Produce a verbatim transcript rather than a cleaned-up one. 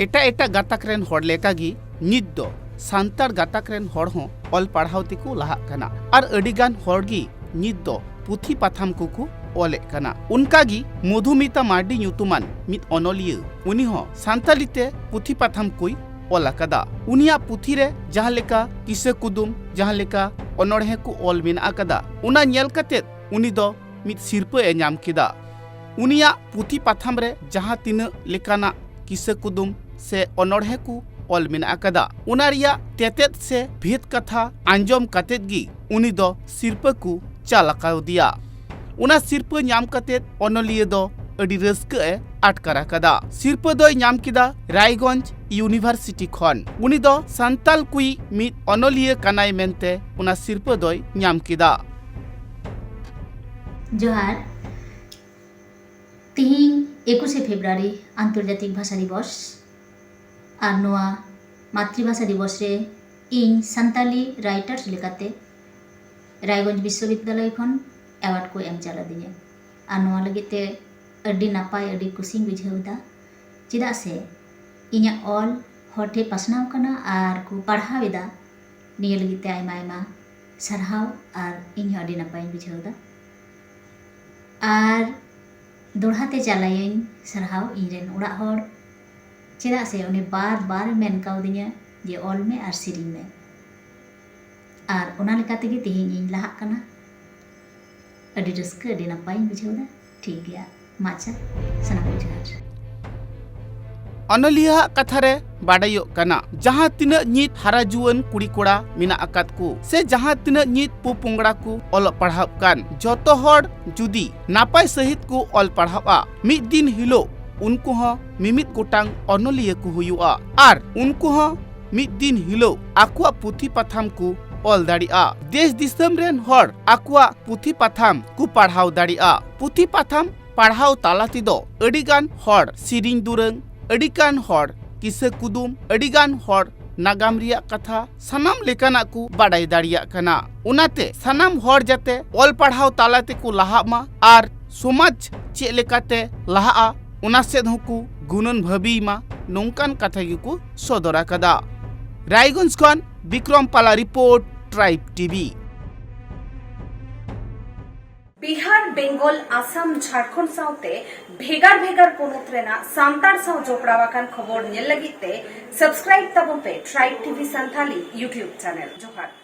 ᱮᱴᱟᱜ ᱮᱴᱟᱜ ᱜᱟᱛᱟᱠ ᱨᱮᱱ ᱦᱚᱲ ᱞᱮᱠᱟᱜᱮ ᱱᱤᱛ ᱫᱚ ᱥᱟᱱᱛᱟᱲ ᱜᱟᱛᱟᱠ ᱨᱮᱱ ᱦᱚᱲ ᱦᱚᱸ ᱚᱞ ᱯᱟᱲᱦᱟᱣ ᱛᱮᱠᱚ ᱞᱟᱦᱟᱜ ᱠᱟᱱᱟ᱾ ᱟᱨ ᱟᱹᱰᱤ ᱜᱟᱱ ᱦᱚᱲ ᱜᱮ ᱱᱤᱛ ᱫᱚ ᱯᱩᱛᱷᱤ ᱯᱟᱛᱷᱟᱢ ᱠᱚᱠᱚ ᱚᱞᱮᱫ ᱠᱟᱱᱟ᱾ ᱚᱱᱠᱟ ᱜᱮ ᱢᱚᱫᱷᱩᱢᱤᱛᱟ ᱢᱟᱨᱰᱤ ᱧᱩᱛᱩᱢᱟᱱ ᱢᱤᱫ ᱚᱱᱚᱞᱤᱭᱟᱹ, ᱩᱱᱤ ᱦᱚᱸ ᱥᱟᱱᱛᱟᱲᱤ ᱛᱮ ᱯᱩᱛᱷᱤ ᱯᱟᱛᱷᱟᱢ ᱠᱚᱭ ᱚᱞ ᱟᱠᱟᱫᱟ᱾ ᱩᱱᱤᱭᱟᱜ ᱯᱩᱛᱷᱤ ᱨᱮ ᱡᱟᱦᱟᱸ ᱞᱮᱠᱟ ᱠᱤᱥᱟᱹ ᱠᱩᱫᱩᱢ, ᱡᱟᱦᱟᱸ ᱞᱮᱠᱟ ᱚᱱᱚᱬᱦᱮ ᱠᱚ ᱚᱞ ᱢᱮᱱᱟᱜ ᱟᱠᱟᱫᱟ, ᱚᱱᱟ ᱧᱮᱞ ᱠᱟᱛᱮ ᱩᱱᱤ ᱫᱚ ᱢᱤᱫ ᱥᱤᱨᱯᱟᱹ ᱮ ᱧᱟᱢ ᱠᱮᱫᱟ᱾ ᱩᱱᱤᱭᱟᱜ ᱯᱩᱛᱷᱤ ᱯᱟᱛᱷᱟᱢ ᱨᱮ ᱡᱟᱦᱟᱸ ᱛᱤᱱᱟᱹᱜ ᱞᱮᱠᱟᱱᱟᱜ ᱠᱤᱥᱟᱹ ᱠᱩᱫᱩᱢ ᱥᱮ ᱚᱱᱚᱬᱦᱮ ᱠᱚ ᱚᱞ ᱢᱮᱱᱟᱜ ᱟᱠᱟᱫᱟ, ᱚᱱᱟ ᱨᱮᱭᱟᱜ ᱛᱮᱛᱮᱫ ᱥᱮ ᱵᱷᱮᱫ ᱠᱟᱛᱷᱟ ᱟᱸᱡᱚᱢ ᱠᱟᱛᱮᱫ ᱜᱮ ᱩᱱᱤ ᱫᱚ ᱥᱤᱨᱯᱟᱹ ᱠᱚ ᱪᱟᱞ ᱟᱠᱟᱣᱫᱮᱭᱟ᱾ ᱚᱱᱟ ᱥᱤᱨᱯᱟᱹ ᱧᱟᱢ ᱠᱟᱛᱮᱫ ᱚᱱᱚᱞᱤᱭᱟᱹ ᱫᱚ ᱟᱹᱰᱤ ᱨᱟᱹᱥᱠᱟᱹ ᱮ ᱟᱴᱠᱟᱨ ᱟᱠᱟᱫᱟ᱾ ᱥᱤᱨᱯᱟᱹ ᱫᱚᱭ ᱧᱟᱢ ᱠᱮᱫᱟ ᱨᱟᱭᱜᱚᱸᱡᱽ ᱤᱭᱩᱱᱤᱵᱷᱟᱨᱥᱤᱴᱤ ᱠᱷᱚᱱ᱾ ᱩᱱᱤ ᱫᱚ ᱥᱟᱱᱛᱟᱞ ᱠᱩᱭᱤᱡ ᱢᱤᱫ ᱚᱱᱚᱞᱤᱭᱟᱹ ᱠᱟᱱᱟᱭ ᱢᱮᱱᱛᱮ ᱚᱱᱟ ᱥᱤᱨᱯᱟᱹ ᱫᱚᱭ ᱧᱟᱢ ᱠᱮᱫᱟ᱾ ᱡᱚᱦᱟᱨ᱾ ᱛᱤᱦᱤᱧ ᱮᱠᱩᱥᱮ ᱯᱷᱮᱵᱨᱩᱣᱟᱨᱤ ᱟᱱᱛᱚᱨᱡᱟᱛᱤᱠ ᱵᱷᱟᱥᱟ ᱫᱤᱵᱚᱥ, ᱟᱨ ᱱᱚᱣᱟ ᱢᱟᱛᱨᱤᱵᱷᱟᱥᱟ ᱫᱤᱵᱚᱥ ᱨᱮ ᱤᱧ ᱥᱟᱱᱛᱟᱞᱤ ᱨᱟᱭᱴᱟᱨᱥ ᱞᱮᱠᱟᱛᱮ ᱨᱟᱭᱜᱚᱸᱡᱽ ᱵᱤᱥᱥᱚᱵᱤᱫᱽᱫᱟᱞᱚᱭ ᱠᱷᱚᱱ ᱮᱣᱟᱨᱰ ᱠᱚ ᱮᱢ ᱪᱟᱞ ᱟᱹᱫᱤᱧᱟ᱾ ᱟᱨ ᱱᱚᱣᱟ ᱞᱟᱹᱜᱤᱫ ᱛᱮ ᱟᱹᱰᱤ ᱱᱟᱯᱟᱭ, ᱟᱹᱰᱤ ᱠᱩᱥᱤᱧ ᱵᱩᱡᱷᱟᱹᱣ ᱮᱫᱟ, ᱪᱮᱫᱟᱜ ᱥᱮ ᱤᱧᱟᱹᱜ ᱚᱞ ᱦᱚᱲ ᱴᱷᱮᱱ ᱯᱟᱥᱱᱟᱣ ᱠᱟᱱᱟ ᱟᱨ ᱠᱚ ᱯᱟᱲᱦᱟᱣ ᱮᱫᱟ᱾ ᱱᱤᱭᱟᱹ ᱞᱟᱹᱜᱤᱫ ᱛᱮ ᱟᱭᱢᱟ ᱟᱭᱢᱟ ᱥᱟᱨᱦᱟᱣ, ᱟᱨ ᱤᱧ ᱦᱚᱸ ᱟᱹᱰᱤ ᱱᱟᱯᱟᱭᱤᱧ ᱵᱩᱡᱷᱟᱹᱣ ᱮᱫᱟ᱾ ᱟᱨ ᱫᱚᱲᱦᱟ ᱛᱮ ᱪᱟᱞᱟᱭᱟᱹᱧ ᱥᱟᱨᱦᱟᱣ ᱤᱧ ᱨᱮᱱ ᱚᱲᱟᱜ ᱦᱚᱲ, ᱪᱮᱫᱟᱜ ᱥᱮ ᱩᱱᱤ ᱵᱟᱨ ᱵᱟᱨ ᱢᱮᱱ ᱠᱟᱣᱫᱤᱧᱟ ᱡᱮ ᱚᱞ ᱢᱮ ᱟᱨ ᱥᱮᱨᱮᱧ ᱢᱮ᱾ ᱟᱨ ᱚᱱᱟ ᱞᱮᱠᱟ ᱛᱮᱜᱮ ᱛᱮᱦᱮᱧ ᱤᱧ ᱞᱟᱦᱟᱜ ᱠᱟᱱᱟ᱾ ᱟᱹᱰᱤ ᱨᱟᱹᱥᱠᱟᱹ, ᱟᱹᱰᱤ ᱱᱟᱯᱟᱭᱤᱧ ᱵᱩᱡᱷᱟᱹᱣ ᱮᱫᱟ᱾ ᱴᱷᱤᱠ ᱜᱮᱭᱟ, ᱢᱟ ᱟᱪᱪᱷᱟ, ᱥᱟᱱᱟᱢ ᱠᱚ ᱡᱚᱦᱟᱨ᱾ ᱚᱱᱚᱞᱤᱭᱟᱹ ᱟᱜ ᱠᱟᱛᱷᱟ ᱨᱮ ᱵᱟᱰᱟᱭᱚᱜ ᱠᱟᱱᱟ, ᱡᱟᱦᱟᱸ ᱛᱤᱱᱟᱹᱜ ᱱᱤᱛ ᱦᱟᱨᱟ ᱡᱩᱣᱟᱹᱱ ᱠᱩᱲᱤ ᱠᱚᱲᱟ ᱢᱮᱱᱟᱜ ᱟᱠᱟᱫ ᱠᱚ ᱥᱮ ᱡᱟᱦᱟᱸ ᱛᱤᱱᱟᱹᱜ ᱱᱤᱛ ᱯᱚᱯᱚᱝᱲᱟ ᱠᱚ ᱚᱞᱚᱜ ᱯᱟᱲᱦᱟᱜ ᱠᱟᱱ, ᱡᱚᱛᱚ ᱦᱚᱲ ᱡᱩᱫᱤ ᱱᱟᱯᱟᱭ ᱥᱟᱹᱦᱤᱡ ᱠᱚ ᱚᱞ ᱯᱟᱲᱦᱟᱜᱼᱟ, ᱢᱤᱫ ᱫᱤᱱ ᱦᱤᱞᱳᱜ ᱩᱱᱠᱩ ᱦᱚᱸ ᱢᱤᱢᱤᱫ ᱜᱚᱴᱟᱝ ᱚᱱᱚᱞᱤᱭᱟᱹ ᱠᱚ ᱦᱩᱭᱩᱜᱼᱟ᱾ ᱟᱨ ᱩᱱᱠᱩ ᱦᱚᱸ ᱢᱤᱫ ᱫᱤᱱ ᱦᱤᱞᱳᱜ ᱟᱠᱚᱣᱟᱜ ᱯᱩᱛᱷᱤ ᱯᱟᱛᱷᱟᱢ ᱠᱚ ᱚᱞ ᱫᱟᱲᱮᱭᱟᱜᱼᱟ᱾ ᱫᱮᱥ ᱫᱤᱥᱚᱢ ᱨᱮᱱ ᱦᱚᱲ ᱟᱠᱚᱣᱟᱜ ᱯᱩᱛᱷᱤ ᱯᱟᱛᱷᱟᱢ ᱠᱚ ᱯᱟᱲᱦᱟᱣ ᱫᱟᱲᱮᱭᱟᱜᱼᱟ᱾ ᱯᱩᱛᱷᱤ ᱯᱟᱛᱷᱟᱢ ᱯᱟᱲᱦᱟᱣ ᱛᱟᱞᱟ ᱛᱮᱫᱚ ᱟᱹᱰᱤᱜᱟᱱ ᱦᱚᱲ ᱥᱮᱨᱮᱧ ᱫᱩᱨᱟᱹᱝ, ᱟᱹᱰᱤᱜᱟᱱ ᱦᱚᱲ ᱠᱤᱥᱟᱹ ᱠᱩᱫᱩᱢ, ᱟᱹᱰᱤᱜᱟᱱ ᱦᱚᱲ ᱱᱟᱜᱟᱢ ᱨᱮᱭᱟᱜ ᱠᱟᱛᱷᱟ, ᱥᱟᱱᱟᱢ ᱞᱮᱠᱟᱱᱟᱜ ᱠᱚ ᱵᱟᱰᱟᱭ ᱫᱟᱲᱮᱭᱟᱜ ᱠᱟᱱᱟ᱾ ᱚᱱᱟᱛᱮ ᱥᱟᱱᱟᱢ ᱦᱚᱲ ᱡᱟᱛᱮ ᱚᱞ ᱯᱟᱲᱦᱟᱣ ᱛᱟᱞᱟ ᱛᱮᱠᱚ ᱞᱟᱦᱟᱜ ᱢᱟ ᱟᱨ ᱥᱚᱢᱟᱡᱽ ᱪᱮᱫ ᱞᱮᱠᱟᱛᱮ ᱞᱟᱦᱟᱜᱼᱟ, ᱚᱱᱟ ᱥᱮᱫ ᱦᱚᱸᱠᱚ ᱜᱩᱱᱟᱹᱱ ᱵᱷᱟᱹᱵᱤᱭ ᱢᱟ, ᱱᱚᱝᱠᱟᱱ ᱠᱟᱛᱷᱟ ᱜᱮᱠᱚ ᱥᱚᱫᱚᱨ ᱟᱠᱟᱫᱟ᱾ ᱨᱟᱭᱜᱚᱸᱡᱽ ᱠᱷᱚᱱ ᱵᱤᱠᱨᱚᱢ ᱯᱟᱞᱟ report, tribe TV. Bihar, Bengal, Assam, Jharkhand ᱥᱟᱶᱛᱮ ᱵᱷᱮᱜᱟᱨ ᱵᱷᱮᱜᱟᱨ ᱯᱚᱱᱚᱛ ᱨᱮᱱᱟᱜ ᱥᱟᱱᱛᱟᱲ ᱥᱟᱶ ᱡᱚᱯᱲᱟᱣ ᱟᱠᱟᱱ ᱠᱷᱚᱵᱚᱨ ᱧᱮᱞ ᱞᱟᱹᱜᱤᱫ ᱛᱮ subscribe ᱛᱟᱵᱚᱱ ᱯᱮ Tribe T V Santali YouTube channel᱾ ᱡᱚᱦᱟᱨ᱾